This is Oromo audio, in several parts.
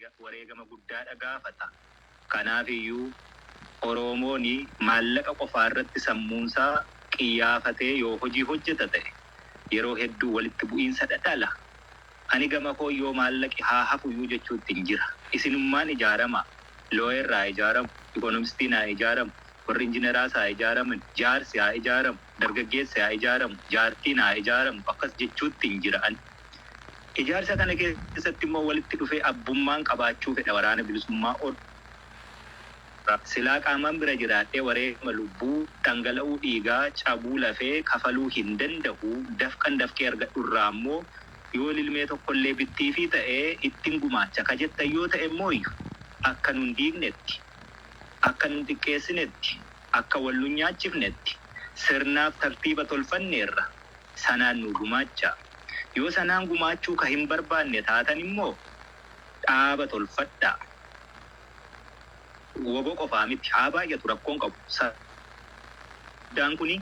Wareegama guddaadha gaafata. Kanaaf iyyuu Oromoon maallaqa qofaa irratti sammuunsaa qiyyaafatee yoo hojii hojjeta ta'e yeroo hedduu walitti bu'iinsa dhadhala. Ani gama koo yoo maallaqi haa hafuyyuu jechuutti hin jira. Isinummaan ijaarama. Lawyer haa ijaaramu, economistiin haa ijaaramu, warri injineraas haa ijaaraman, jaarsi haa ijaaramu, dargaggeessi haa ijaaramu, jaartiin haa ijaaramu akkas jechuutti hin jira ani. Ijaarsa kana keessatti immoo walitti dhufee abbummaan qabaachuu fedha waraana bilisummaa Oromoo. Silaa qaamaan bira jiraadhee wareegama lubbuu, dhangala'uu dhiigaa, cabuu lafee kafaluu hin danda'u. Dafqan dafqee argadhu irraa ammoo yoo lilmee tokkollee bittiifii ta'ee ittin gumaacha ka jettan yoo ta'e immooyyu akka nun diignetti, akka nun xiqqeessinetti, akka wal nun nyaachifnetti sirnaaf tartiiba tolfanneerra sanaan nuu gumaachaa. Yoo sanaan gumaachuu ka hin barbaanne taatan immoo dhaaba tolfadhaa. Wbo qofaa miti haa baay'atu rakkoon qabu. Saddaan kuni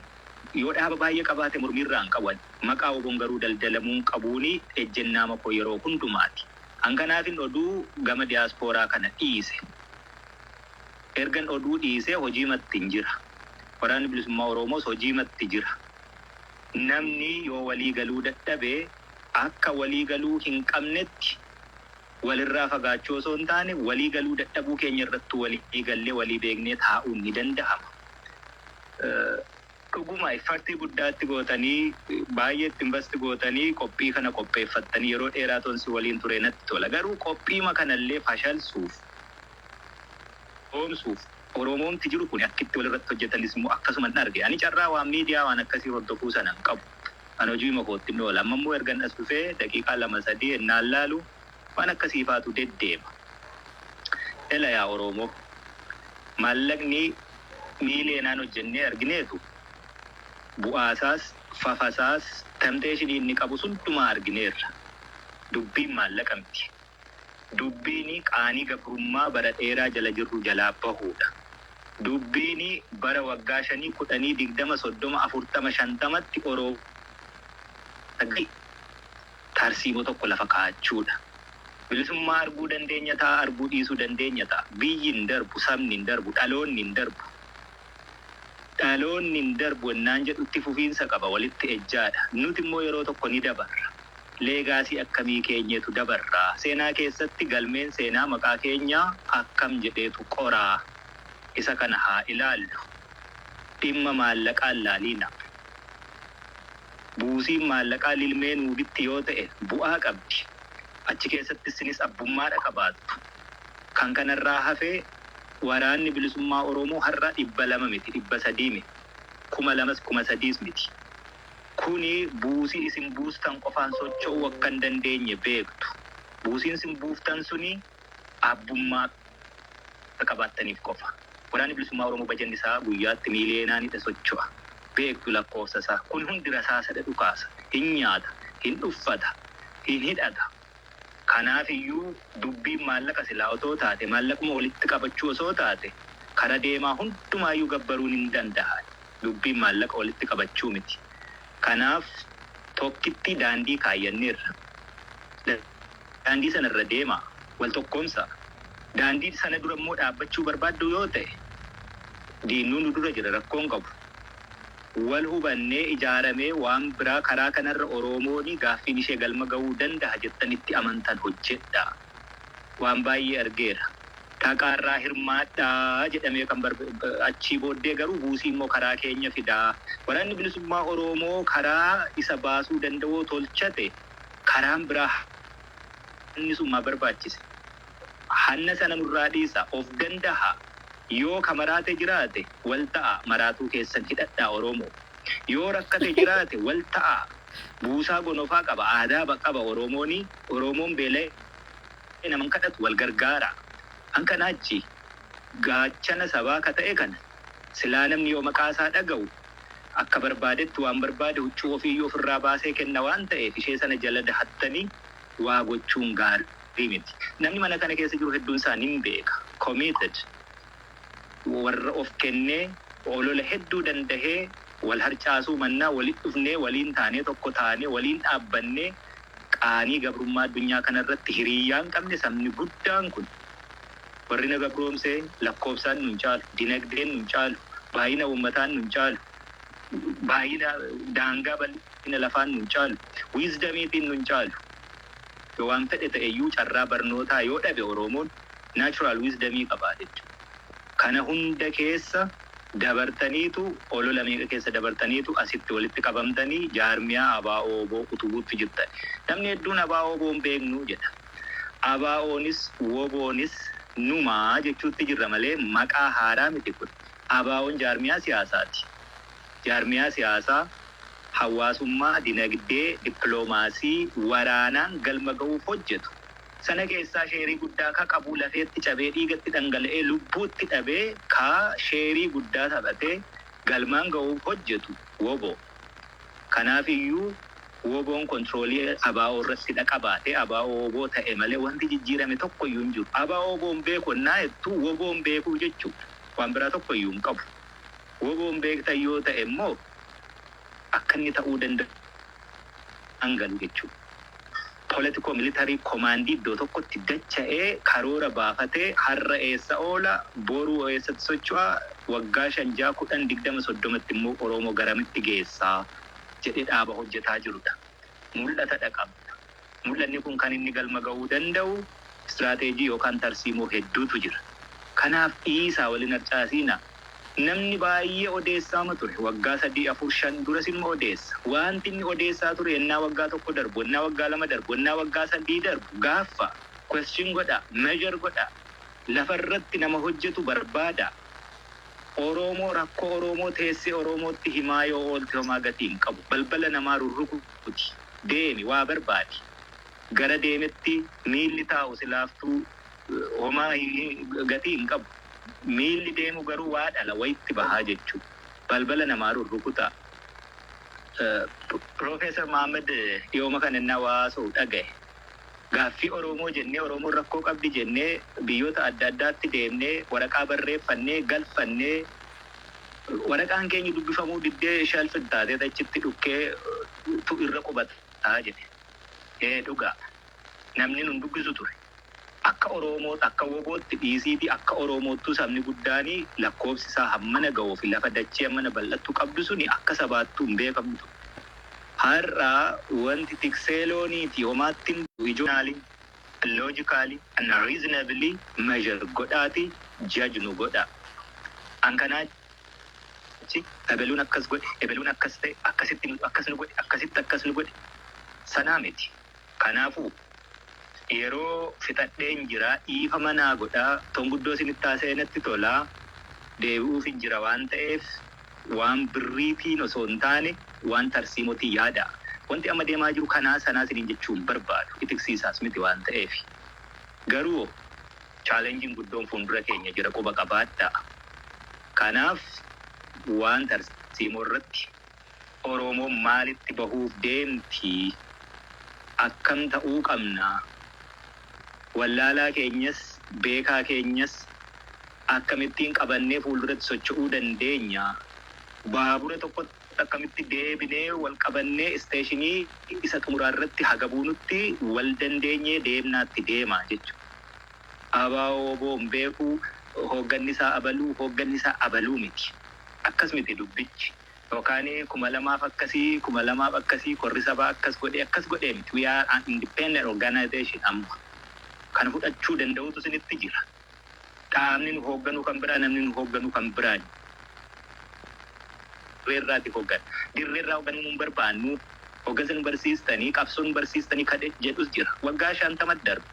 yoo dhaaba baay'ee qabaate mormii irraa hin qabu ani. Maqaa wbon garuu daldalamuu hin qabuuni ejjennaama koo yeroo hundumaati. An kanaafin oduu gama diyaaspooraa kana dhiise. Ergan oduu dhiisee hojiimattin jira. Waraanni Bilisummaa Oromoos hojiimatti jira. Namni yoo walii galuu dadhabe akka walii galuu hin qabnetti walirraa fagaachuu osoo hin taane walii galuu dadhabuu keenya irrattuu walii gallee walii beeknee taa'uun ni dandahama. Dhuguma effartii guddaa itti gootanii baay'ee itti invest gootanii qophii kana qopheeffattanii yeroo dheeraa toon si waliin turee natti tola. Garuu qophiima kanallee fashalsuuf, dhoomsuuf Oromoomti jiru kuni akkitti walirratti hojjetanis immoo akkasuman arge. Ani carraa waan miidiyaa waan akkasii hordofuu sana hin qabu. An hojiima koottin oola. Amma immoo ergan as dhufee daqiiqaa lama sadii ennaan laalu waan akkasiifaatu deddeema. Ela yaa Oroomoo! Maallaqni miiliyeenaan hojjennee argineetu bu'aasaas, fafasaas, temptation inni qabus hundumaa argineerra. Dubbiin maallaqa miti. Dubbiin qaanii gabrummaa bara dheeraa jala jirru jalaa bahuudha. Dubbiin bara waggaa shanii, kudhanii, 20, 30, 40, 50tti Oromoo tarsiimoo tokko lafa kaa'achuudha. Bilisummaa arguu dandeenya ta'a, arguu dhiisuu dandeenya ta'a. Biyyi hin darbu, sabni hin darbu, dhaloonni hin darbu. Dhaloonni hin darbu ennaan jedhu itti fufiinsa qaba, walitti ejjaadha. Nuti immoo yeroo tokko ni dabarra. Leegaasii akkamii keenyeetu dabarra? Seenaa keessatti galmeen seenaa maqaa keenya akkam jedheetu qora? Isa kana haa ilaallu. Dhimma maallaqaa hin laaliinaa. Buusiin maallaqaa lilmee nuu bitti yoo ta'e bu'aa qabdi. Achi keessatti issinis abbummaadha qabaattu. Kan kanarraa hafe Waraanni Bilisummaa Oromoo har'a 200 miti, 300 miti, 2000s 3000s miti. Kuni buusii isin buustan qofaan socho'uu akka hin dandeenye beektu. Buusiin isin buuftan suni abbummaa akka qabaattaniif qofa. Waraanni Bilisummaa Oromoo bajanni isaa guyyaatti miiliyeenaanidha socho'a. Beektu lakkoofsa isaa. Kun hundi rasaasadha dhukaasa. Hin nyaata, hin uffata, hin hidhata. Kanaaf iyyuu dubbiin maallaqa silaa otoo taate, maallaquma walitti qabachuu osoo taate, kara deemaa hundumaayyuu gabbaruun hin danda'a. Dubbiin maallaqa walitti qabachuu miti. Kanaaf tokkittii daandii kaayyanneerra. Daandii sana irra deemaa. Wal tokkoomsaa. Daandii sana dura immoo dhaabbachuu barbaaddu yoo ta'e, diinnuu nu dura jira rakkoo hin qabu. Wal hubannee ijaaramee waan biraa karaa kanarra Oroomooni gaaffiin ishee galma gahuu dandaha jettan itti amantan hojjedhaa. Waan baayyee argeera. Dhaqaarraa hirmaadhaa jedhamee kan achii booddee garuu buusii immoo karaa keenya fidaa. Waraanni Bilisummaa Oroomoo karaa isa baasuu danda'uu tolchate karaan biraa hanni sun maa barbaachise? Hanna sana nurraa dhiisa. Of dandaha. Yoo ka maraate jiraate wal ta'aa maraatuu keessan hidhadhaa Oromo. Yoo rakkate jiraate wal ta'aa. Buusaa gonofaa qaba aadaa qaba Oromooni. Oromoon beela'ee nama hin kadhatu wal gargaaraa. An kanaa achi gaachana sabaa ka ta'e kana silaa namni yoo maqaa isaa dhagahu akka barbaadetti waan barbaade huccuu ofiiyyuu ofirraa baasee kenna waan ta'eef ishee sana jala dahattanii waa gochuun gaarii miti. Namni mana kana keessa jiru hedduun isaa nin beeka. Committed warra of kennee olola hedduu dandahee wal harcaasuu mannaa walitti dhufnee waliin taanee tokko taanee waliin dhaabbannee Qaanii gabrummaa addunyaa kanarratti hiriyyaa hin qabne sabni guddaan kun warri na gabroomsee lakkoofsaan nun caalu, dinagdeen nun caalu, baay'ina uummataan nun caalu, baay'ina daangaa bal'ina lafaan nun caalu, wisdomiitiin nun caalu. Yoo waan fedhe ta'eyyuu carraa barnootaa yoo dhabe Oromoon natural wisdomii qabaa jechuudha. Kana hunda keessa dabartaniitu, olola meeqa keessa dabartaniitu asitti walitti qabamtanii jaarmiyaa ABO WBO utubuutti jirtan. Namni hedduun ABO WBO hin beeknu jedha. ABOnis WBOnis numaa jechuutti jirra malee maqaa haaraa miti kun. ABOn jaarmiyaa siyaasaati. Jaarmiyaa siyaasaa, hawaasummaa, dinagdee, dippiloomaasii, waraanaan galma ga'uuf hojjetu. Sana keessaa shareii guddaa ka qabu, lafeetti cabee, dhiigatti dhangala'ee, lubbuutti dhabee, ka shareii guddaa taphatee galmaan ga'uuf hojjetu WBO. Kanaaf iyyuu WBOn controlii ABO irratti qabaatee ABO WBO ta'e malee wanti jijjiirame tokko iyyuu hin jiru. ABO WBOn beeku ennaa jettu WBOn beekuu jechuudha. Waan biraa tokko iyyuu hin qabu. WBOn beektan yoo ta'e immoo akka inni ta'uu danda'u hangalu jechuudha. Political military commandii iddoo tokkotti dacha'ee, karoora baafatee, har'a eessa oola, boruu eessatti socho'a, waggaa 5, 6, 10, 20, 30tti immoo Oromoo garamitti geessaa jedhee dhaaba hojjetaa jirudha. Mul'ata qabna. Mul'anni kun kan inni galma ga'uu danda'u istiraateejii yookaan tarsiimoo hedduutu jira. Kanaaf dhiisaa waliin harcaasiina. Namni baay'ee odeessaama ture. Waggaa 3, 4, 5 duras immoo odeessa. Wanti inni odeessaa ture ennaa waggaa 1 darbu, ennaa waggaa 2 darbu, ennaa waggaa 3 darbu gaaffa. Question godha, measure godha. Lafarratti nama hojjetu barbaada. Oromoo rakkoo Oromoo teessee Oromootti himaa yoo oolte homaa gatii hin qabu. Balbala namaa rurrukuti. Deemi, waa barbaadi. Gara deemetti miilli taa'u silaaftuu homaa gatii hin qabu. Miilli deemu garuu waa dhala wayitti bahaa jechuudha. Balbala namaa rurrukutaa. Piroofeesar Mahammad dhiyooma kan inni hawaasa'u dhagaye. Gaaffii Oromoo jennee, Oromoon rakkoo qabdi jennee, biyyoota adda addaatti deemnee waraqaa barreeffannee galfannee, waraqaan keenya dubbifamuu diddee shelf taatee achitti dhukkee tu irra qubataa jedhe. Ee, dhugaa, namni nun dubbisu ture. Akka Oromoo, akka WBOtti dhiisiitii, akka Oromoottuu sabni guddaanii lakkoofsi isaa hammana ga'uu fi lafa dachee hammana bal'attu qabdu suni akka sabaattuu hin beekamtu. Har'a wanti tiksee looniiti homaatti ijoolii logically and reasonably measure godhaati judge nu godha. An kanaa achi ebeluun akkas godhe, ebeluun akkas ta'e, akkasitti akkas nu godhe, akkasitti akkas nu godhe sanaa miti. Kanaafuu yeroo fixadheen jira, dhiifa manaa godhaa, tonguddoo isinitti haasa'ee natti tolaa, deebi'uuf hin jira waan ta'eef waan birriitiin osoo hin taane waan tarsiimotiin yaada. Wanti amma deemaa jiru kanaa sanaa isiniin jechuu hin barbaadu. Itiksiisaas miti waan ta'eef. Garuu challengeiin guddoon fuuldura keenya jira, quba qabaadhaa. Kanaaf waan tarsiimoo irratti Oromoon maalitti bahuuf deemti? Akkam ta'uu qabna? Wallaalaa keenyas beekaa keenyas akkamittiin qabannee fuulduratti socho'uu dandeenya? Baabura tokkotti akkamitti deebinee wal qabannee stationii isa xumuraa irratti haga buunutti wal dandeenyee deemnaatti deema jechuudha. ABO WBOn beekuu, hoogganni isaa abaluu, hoogganni isaa abaluu miti. Akkas miti dubbichi. Yookaan 2000f akkasii, 2000f akkasii, korri sabaa akkas godhee akkas godhee miti. We are an independent organization amma. Kana fudhachuu danda'utu isinitti jira. Dhaabni nu hoogganuu kan biraa, namni nu hoogganuu kan biraa. Dirreerraati hooggan. Dirreerraa hoogganuu nu barbaannu, hooggansa nu barsiistanii, qabsoo nu barsiistanii kadhe jedhus jira. Waggaa 50 darbe.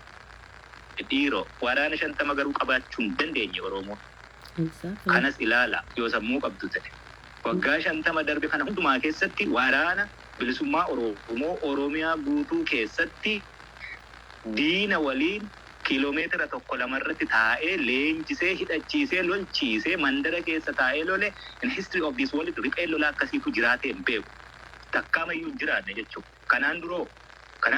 Dhiiroo, waraana 50 garuu qabaachuu hin dandeenye Oromoon. Kanas ilaala yoo sammuu qabdu ta'e. Waggaa 50 darbe kana hundumaa keessatti waraana bilisummaa Oromoo Oromiyaa guutuu keessatti diina waliin kiiloomeetira tokko lamarratti taa'ee leenjisee, hidhachiisee, lolchiisee, mandara keessa taa'ee lole, in history of this world riphee lolaa akkasiitu jiraatee hin beeku. Takkaamayyuu hin jiraanne jechuudha. Kanaan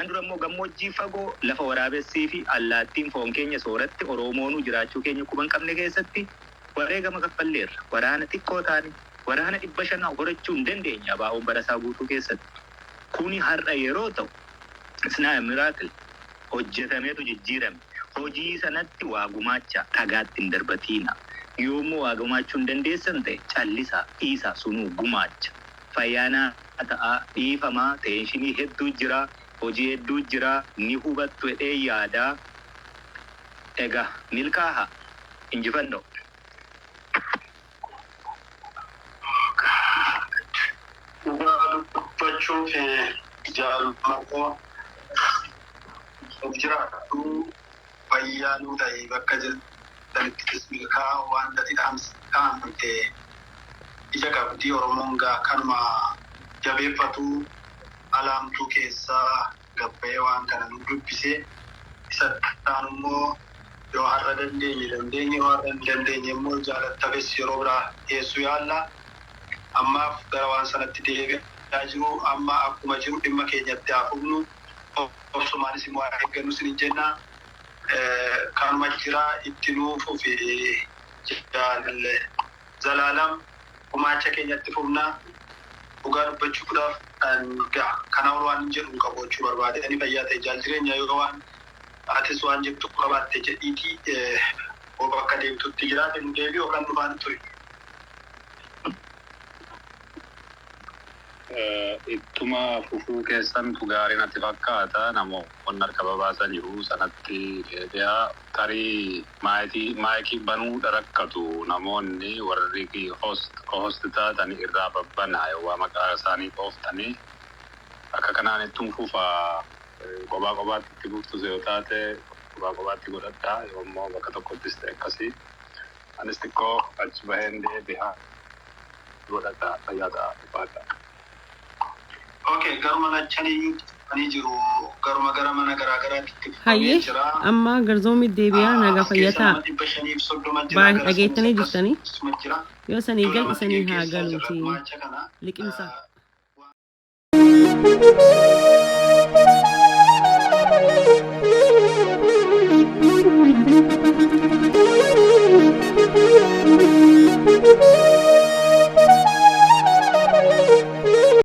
dura immoo gammoojjii fagoo lafa waraabessii fi allaattiin foon keenya sooratti Oromoonuu jiraachuu keenya quban qabne keessatti wareegama kaffalleerra. Waraana xiqqoo taane waraana 500 horachuu hin dandeenye ABOn barasaa guutuu keessatti. Kuni har'a yeroo ta'u It's not a miracle. Hojjetameetu jijjiirame. Hojii sanatti waa gumaachaa, dhagaatti hin darbatiina. Yoommoo waa gumaachuu hin dandeessan ta'e callisaa, dhiisaa, sunuu gumaacha. Fayyaa naa ta'aa, dhiifamaa, teenshinii hedduu jira, hojii hedduu jira, ni hubattu jedhee yaada. Egaa milkaahaa. Injifannoo. Dhugaa dubbachuuf Jaal Marroo nuuf jiraadhu, fayyaa nuu ta'i, bakka jirtanittis milkaa'aa. Waan ati dhaamte ija qabdi. Oromoon gaa kanuma jabeeffatu alaamtuu keessaa gabba'ee waan kana nu dubbise. Isa kaan immoo yoo har'a dandeenye dandeenye, yoo har'a hin dandeenye immoo jaalattafes yeroo biraa dhiyeessuu yaalla. Ammaaf gara waan sanatti deebi'aa jiru. Amma akkuma jiru dhimma keenyatti haa fufnu, obsumaanis immoo haa eeggannu isiniin jenna. Kanuma jira, itti nuuf fufi Jaal Zalaalam, gumaacha keenyatti fufna. Dhugaa dubbachuudhaaf kana ol waan hin jedhu hin qabu jechuu barbaade. Ani fayyaa ta'e. Jaal Jireenya, yoo waan atis waan jettu qabaatte jedhiitii oo bakka deemtutti jiraate nu deebi'u yookaan dhufaan ture. Ittuma fufuu keessantu gaarii natti fakkaata. Namoonni harka babaasan jiru sanatti deebi'aa. Tarii maayikii banuudha rakkatu namoonni, warri host taatan irraa babbanaa yoo maqaa isaanii dhooftanii akka kanaan ittum fufaa. Kophaa kophaatti itti fuftus yoo taate kophaa kophaatti godhadhaa, yoommoo bakka tokkottis ta'e akkasii. Anis xiqqoo achi baheen deebi'a godhadhaa, fayyaa ta'a, ulfaadha. Okay, garuma lachanii ni jiru. Garuma gara mana garaa garaatti itti fufamee Hayyee jira. Amma garzoomi deebi'aa, nagaa As fayyaa keessa ta'a. nama 530 jira. Baay'ee Gara dhageettanii sanis jirtanii akkasuma jira. yoo sanii Iddoo gal lamatti isanii haa geggeessaa jirra galuuti gumaacha kana. liqimsa.